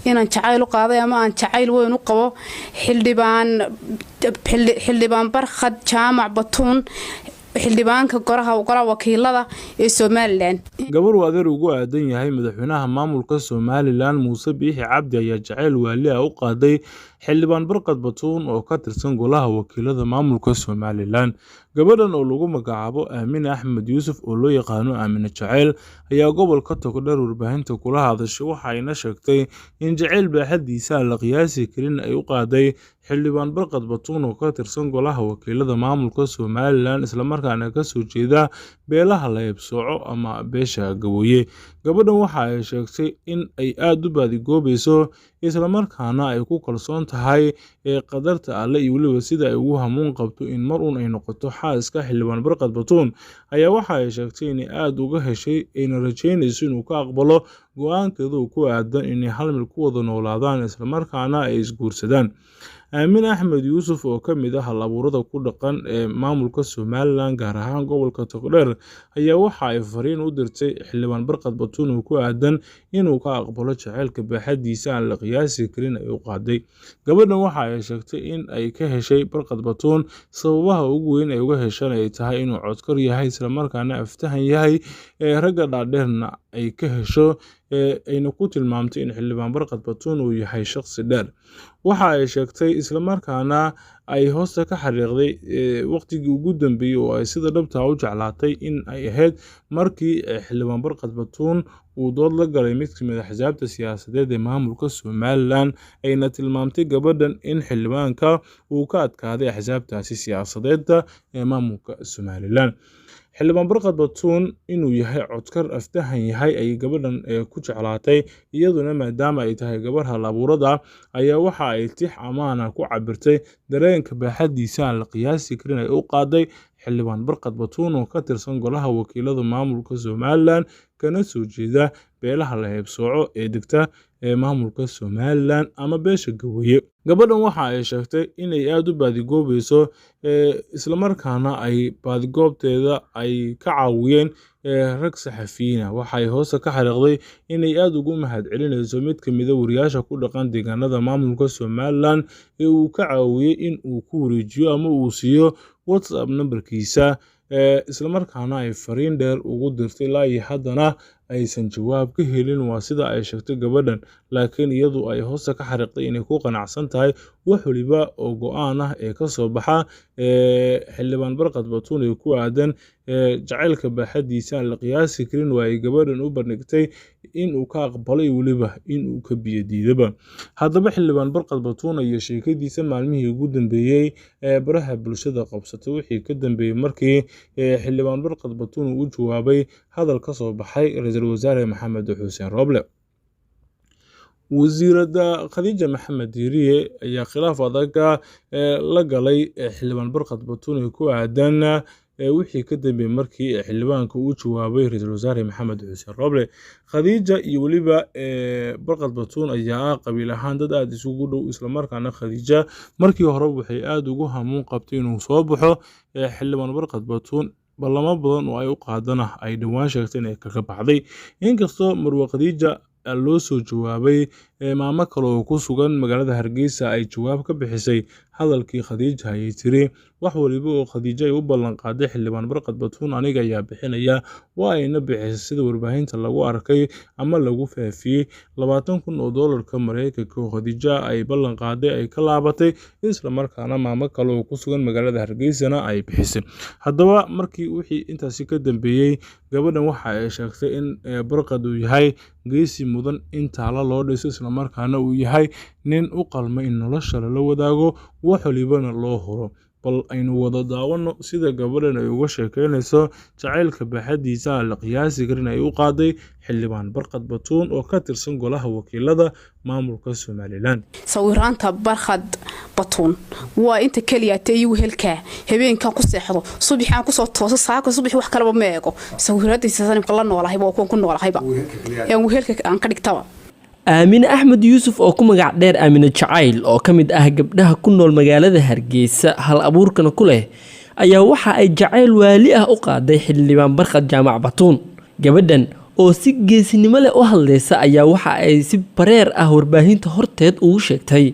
Inaan jacayl u qaaday ama aan jacayl weyn u qabo xildhibaan Barkhad Jaamac Batuun, xildhibaanka golaha wakiilada ee Somaliland. Gabar uu adeer ugu aadan yahay madaxweynaha maamulka Somaliland Muuse Biixi Cabdi ayaa jacayl waali ah u qaaday xildhibaan Barkhad Batuun oo ka tirsan golaha wakiilada maamulka Somaliland. Gabadhan oo lagu magacaabo Aamine Axmed Yuusuf oo loo yaqaano Aamine Jacayl ayaa gobolka Togdheer warbaahinta kula hadashay, waxa ayna sheegtay in jacayl baaxadiisa aan la qiyaasi karin ay u qaaday xildhibaan Barkhad Batuun oo ka tirsan golaha wakiilada maamulka Somaliland, isla markaana ka soo jeeda beelaha la haybsooco ama beesha Gabooye. Gabadhan waxa ay sheegtay in ay aad u baadigoobayso, isla markaana ay ku kalsoon tahay qadarta Alle iyo weliba sida ay ugu hamuun qabto in mar uun ay noqoto xaaska xildhibaan Barkhad Batuun. Ayaa waxa ay sheegtay inay aad uga heshay, ayna rajeynayso inuu ka aqbalo go'aankeeda oo ku aadan inay hal meel ku wada noolaadaan, isla markaana ay isguursadaan. Aamine Axmed Yuusuf oo ka mid ah hal-abuurada ku dhaqan ee maamulka Somaliland, gaar ahaan gobolka Togdheer, ayaa waxa ay fariin u dirtay xildhibaan Barkhad Batuun oo ku aadan inuu ka aqbalo jacaylka baaxadiisa aan la qiyaasi karin ay u qaaday. Gabadhan waxa ay sheegtay in ay ka heshay Barkhad Batuun, sababaha ugu weyn ay uga heshana ay tahay inuu codkar yahay, isla markaana aftahan yahay, ee ragga dhaadheerna ay ka hesho, ayna ku tilmaamtay in xildhibaan Barkhad Batuun uu yahay shaqsi dheer. Waxa ay sheegtay, isla markaana ay hoosta ka xariiqday, waqtigii ugu dambeeyay oo ay sida dhabta ah u jeclaatay in ay ahayd markii xildhibaan Barkhad Batuun uu dood la galay mid ka mid ah axsaabta siyaasadeed ee maamulka Somaliland, ayna tilmaamtay gabadhan in xildhibaanka uu ka adkaaday axsaabtaasi siyaasadeedda ee maamulka Somaliland. Xildhibaan Barkhad Batuun inuu yahay codkar, aftahan yahay ayay gabadhan ku jeclaatay. Iyaduna maadaama ay tahay gabar hal-abuurad ah, ayaa waxa ay tix amaana ku cabirtay dareenka baaxadiisa aan la qiyaasi karin ay u qaaday xildhibaan Barkhad Batuun oo ka tirsan golaha wakiilada maamulka Somaliland, kana soo jeeda beelaha la haybsooco ee degta ee maamulka Somaliland ama beesha Gabooye. Gabadhan waxa ay sheegtay inay aad u baadigoobayso, isla markaana ay baadigoobteeda ay ka caawiyeen rag saxafiyiin ah. Waxa ay hoosta ka xariiqday inay aad ugu mahadcelinayso mid ka mid ah wariyaasha ku dhaqan deegaanada maamulka Somaliland ee uu ka caawiyey in uu ku wareejiyo ama uu siiyo WhatsApp nambarkiisa, isla markaana ay fariin dheer ugu dirtay, ilaa iyo haddana aysan jawaab ka helin, waa sida ay sheegtay gabadhan. Laakiin iyadu ay hoosta ka xariiqday inay ku qanacsan tahay wax waliba oo go'aan ah ee ka soo baxa xildhibaan Barkhad Batuun ee ku aadan jacaylka baaxadiisa aan la qiyaasi karin, waa ay gabadhan u bandhigtay in uu ka aqbalay, weliba in uu ka biyo diidaba. Haddaba xildhibaan Barkhad Batuun ayaa sheekadiisa maalmihii ugu dambeeyey ee baraha bulshada qabsatay, wixii ka dambeeyey markii xildhibaan Barkhad Batuun uu u jawaabay hadal ka soo baxay ra'iisul wasaare Maxamed Xuseen Roble. Wasiiradda Khadiija Maxamed Diiriye ayaa khilaaf adag la galay xildhibaan Barkhad Batuun ee ku aadan wixii ka dambeeyey markii xildhibaanka uu jawaabay ra'iisul wasaare Maxamed Xuseen Roble. Khadiija iyo weliba Barkhad Batuun ayaa ah qabiil ahaan dad aad isugu dhow, isla markaana Khadiija markii hore waxay aad ugu hamuun qabtay inuu soo baxo xildhibaan Barkhad Batuun, ballamo badan oo ay u qaadana ay dhowaan sheegtay inay kaga baxday. Inkastoo Marwe Khadiija loo soo jawaabay, maamo kale oo ku sugan magaalada Hargeysa ay jawaab ka bixisay hadalkii Khadiija, ayay tiri: "Wax waliba oo Khadiija ay u ballan qaaday xildhibaan Barkhad Batuun aniga ayaa bixinaya." Waa ayna bixisay, sida warbaahinta lagu arkay ama lagu faafiyey, 20,000 oo doolarka Mareykanka oo Khadiija ay ballan qaaday ay ka laabatay, isla markaana maamo kale oo ku sugan magaalada Hargeysana ay bixisay. Haddaba markii wixii intaasi ka dambeeyey, gabadhan waxa ay sheegtay in Barkhad uu yahay geesi mudan in taalo loo dhiso, isla markaana uu yahay nin u qalma in nolosha lala wadaago, wax walibana loo huro. Bal aynu wada daawanno sida gabadhan ay uga sheekeynayso jacaylka baaxadiisa aan la qiyaasi karin ay u qaaday xildhibaan Barkhad Batuun oo ka tirsan golaha wakiilada maamulka Somaliland. Sawiraanta Barkhad Batuun waa inta keliya te iyagu helkaa habeenkan ku seexdo, subaxaan kusoo tooso, saaka subax wax kaleba ma eego, sawiradiisa sanimka la noolahayba, waa kuwan ku noolahayba aan wehelka aan ka dhigtaba. Aamine Axmed Yuusuf oo ku magac dheer Aamine Jacayl, oo ka mid ah gabdhaha ku nool magaalada Hargeysa, hal abuurkana ku leh, ayaa waxa ay jacayl waali ah u qaaday xildhibaan Barkhad Jaamac Batuun. Gabadhan oo oo si geesinimo leh u hadlaysa ayaa waxa ay si bareer ah warbaahinta horteed ugu sheegtay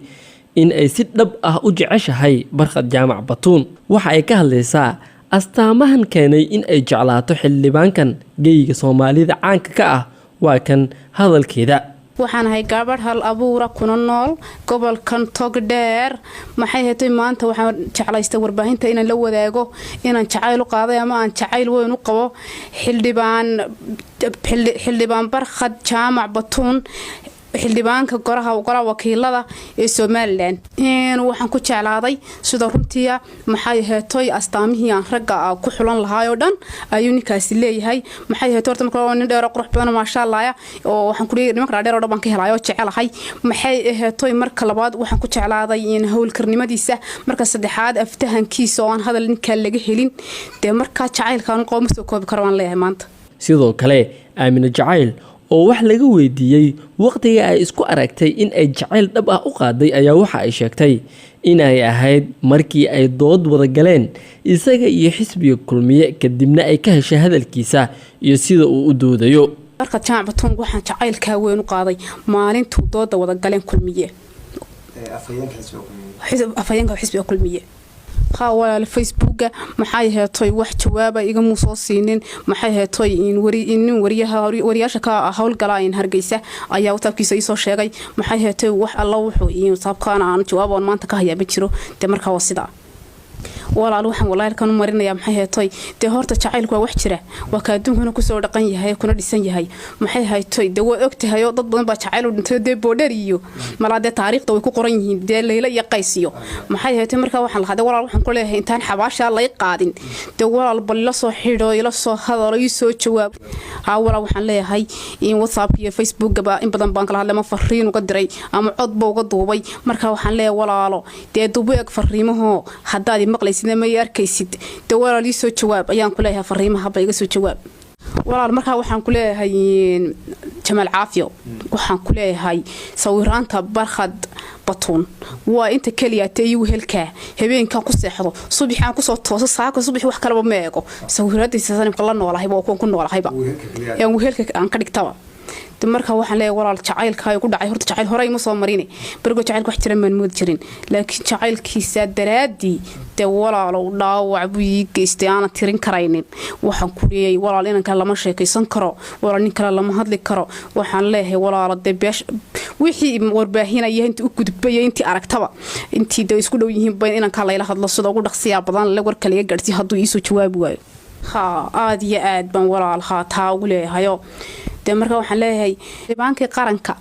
in ay si dhab ah u jeceshahay Barkhad Jaamac Batuun. Waxa ay ka hadlaysaa astaamahan keenay in ay jeclaato xildhibaankan geyga Soomaalida caanka ka ah. Waa kan hadalkeeda. Waxaan ahay gabadh hal abuura kuna nool gobolkan Togdheer. Maxay hetay, maanta waxaan jeclaystay warbaahinta inaan la wadaago inaan jacayl u qaaday ama aan jacayl weyn u qabo xildhibaan Barkhad Jaamac Batuun, xildhibaanka golaha wakiilada ee Somaliland. Waxaan ku jeclaaday sida runtiia, maxay heetoy, astaamihii aan ragga ku xulan lahaay oo dhan ayuu ninkaasi leeyahay. Maxay heetoy, horta marka nin dheero qurux badan, maasha Allah, oo waxaan ku leeyahay nimanka dheer oo dhan baan ka helay oo jecelahay. Maxay heetoy, marka labaad waxaan ku jeclaaday in howlkarnimadiisa, marka saddexaad aftahankiisa oo aan hadal ninkaa laga helin. Dee markaa jacaylkaan qabo ma soo koobi karo waan leeyahay maanta. Sidoo kale Aamine Jacayl oo wax laga weydiiyey waqtiga ay isku aragtay in ay jacayl dhab ah u qaaday ayaa waxa ay sheegtay in ay ahayd markii ay dood wada galeen isaga iyo xisbiga Kulmiye, kadibna ay ka heshay hadalkiisa iyo sida uu u doodayo. Barkhad Jaamac Batuun waxaan jacaylkaa weyn u qaaday maalintuu dooda wada galeen Kulmiye, afhayeenka xisbiga Kulmiye. Haa walaal, Facebooka maxay heetoy wax jawaaba igamuu soo siinin. Maxay heetoy, nin wariyaha wariyaasha ka howlgala in Hargeysa ayaa WhatsAppkiisa iisoo sheegay. Maxay heetoy, wax alla wuxuu WhatsAppkaan aan jawaab oon maanta ka hayaa ma jiro. Dee markaa waa sidaa walaal. Waxaan walaalkan u marinayaa, maxay heetoy, dee horta jacaylku waa wax jira, waa ka adduunkuna kusoo dhaqan yahay kuna dhisan yahay. Maxay haytoy, dee waa ogtahay oo dad badan baa jacayl u dhintay, dee boodheer iyo malaa, dee taariikhda way ku qoran yihiin, dee Leyla iyo Qays iyo maxay haytoy. Markaa waxaan lahaa, dee walaal waxaan ku leeyahay intaan xabaashaa lay qaadin, dee walaal bal ila soo xidho, ila soo hadalo, ii soo jawaab. Haa walaal, waxaan leeyahay in WhatsApp iyo Facebookaba in badan baan kala hadlay ama fariin uga diray ama codba uga duubay. Markaa waxaan leeyahay walaalo, dee dubu eg fariimaho, haddaad i maqlaysid ma i arkaysid, dee walaal ii soo jawaab ayaan ku leeyahay, fariimaha ba iga soo jawaab walaal. Markaa waxaan ku leeyahay Jamaal Caafiyo, waxaan ku leeyahay sawiraanta Barkhad Batuun waa inta keliya tee igu helkaa habeenkan ku seexdo, subaxi aan kusoo tooso, saaka subaxi wax kaleba ma eego, sawiradiisa sanimka la noolahayba, waa kuwan ku noolahayba aan wehelka aan ka dhigtaba. Marka waxaan leeyahay walaal, jacaylka ku dhacay horta jacayl hore ima soo marine, berigo jacaylka wax jiran maan moodi jirin, laakiin jacaylkiisa daraaddii dee walaalow dhaawac buu ii geystay aanan tirin karaynin. Waxaan ku leeyahay walaal, inan kale lama sheekaysan karo, walaal nin kale lama hadli karo. Waxaan leeyahay walaalo, dee beesh wixii warbaahinaya intii u gudbaya, intii aragtaba, intii dee isku dhow yihiin ba inankaa layla hadlo sida ugu dhaqsiyaa badan le warka laga gaadhsiiyo hadduu iisoo jawaabi waayo. Haa, aada iyo aad baan walaal haa taa ugu leeyahayo. Dee marka waxaan leeyahay xildhibaankii qaranka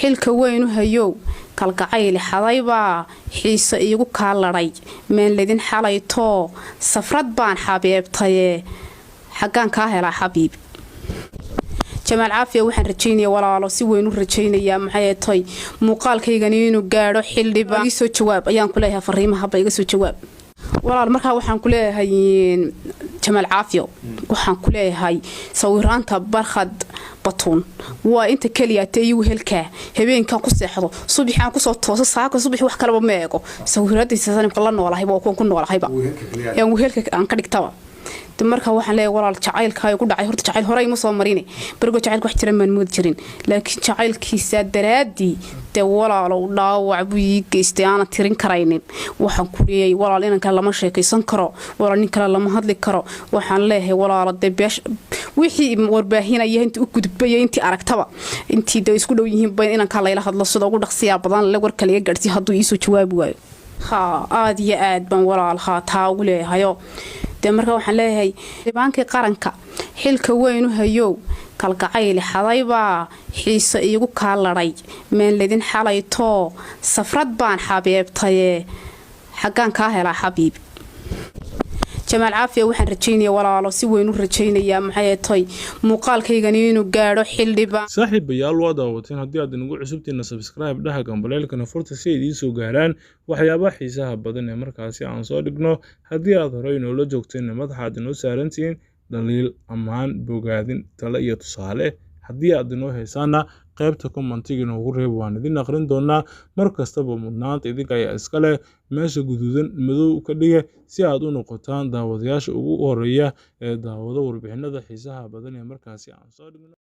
xilka weyn u hayow, kalgacayli xadaybaa xiise iigu kaa ladhay meenledin xalaytoo safrad baan xabeebtaye, xaggaan kaa helaa xabiib. Jamaal Caafiya, waxaan rajaynaya walaalo, si weyn u rajaynayaa, maxay toy, muuqaalkaygani inuu gaadho xildhibaan. Iisoo jawaab ayaan ku leeyahay, fariimaha ba iga soo jawaab walaal. Markaa waxaan ku leeyahay Jamaal Caafiyo, waxaan ku leeyahay sawiraanta Barkhad Batuun waa inta keliya tee igu helkaa habeenkan ku seexdo, subaxi aan kusoo tooso, saaka subaxi wax kaleba ma eego, sawiradiisa sanimka la noolahayba, waa kuwan ku noolahayba aan wehelka aan ka dhigtaba. Marka waxaan leeyahay walaal, jacaylka ku dhacay horta jacayl hore ima soo marine, berigo jacaylka wax jiran maan moodi jirin, laakiin jacaylkiisa daraaddii dee walaalow dhaawac buu ii geystay aanan tirin karaynin. Waxaan ku leeyahay walaal, inan kale lama sheekaysan karo, walaal nin kale lama hadli karo. Waxaan leeyahay walaalo, dee beesh wixii warbaahinaya intii u gudbaya, intii aragtaba, intii dee isku dhow yihiin ba inankaa layla hadlo sida ugu dhaqsiyaa badan le warka laga gaadhsiiyo hadduu iisoo jawaabi waayo. Haa, aada iyo aad baan walaal haa taa ugu leeyahayo. Dee marka waxaan leeyahay xildhibaankii qaranka xilka weyn u hayow, kalgacayli xadaybaa xiise iigu kaa ladhay meenledin xalaytoo safrad baan xabeebtaye, xaggaan kaa helaa xabiib. Jamaal Caafiya, waxaan rajaynaya walaalo, si weyn u rajaynayaa, maxay toy, muuqaalkaygani inuu gaadho xildhibaan. Saaxiibayaal, waa daawateen. Haddii aad inagu cusubtiina, subscribe dhaha, gambaleelkana furta si ay idiin soo gaaraan waxyaabaha xiisaha badan ee markaasi aan soo dhigno. Haddii aad horey inoola joogteenna, madaxa aad inoo saarantihiin. Dhaliil, ammaan, bogaadin, talo iyo tusaale haddii aad inoo haysaana, qaybta commentiga inoogu reeb, waan idin aqrin doonaa. Mar kastaba mudnaanta idinka ayaa iska leh. Meesha guduudan madow ka dhiga si aad u noqotaan daawadayaasha ugu horeeya ee daawado warbixinada xiisaha badan ee markaasi aan soo dhigno.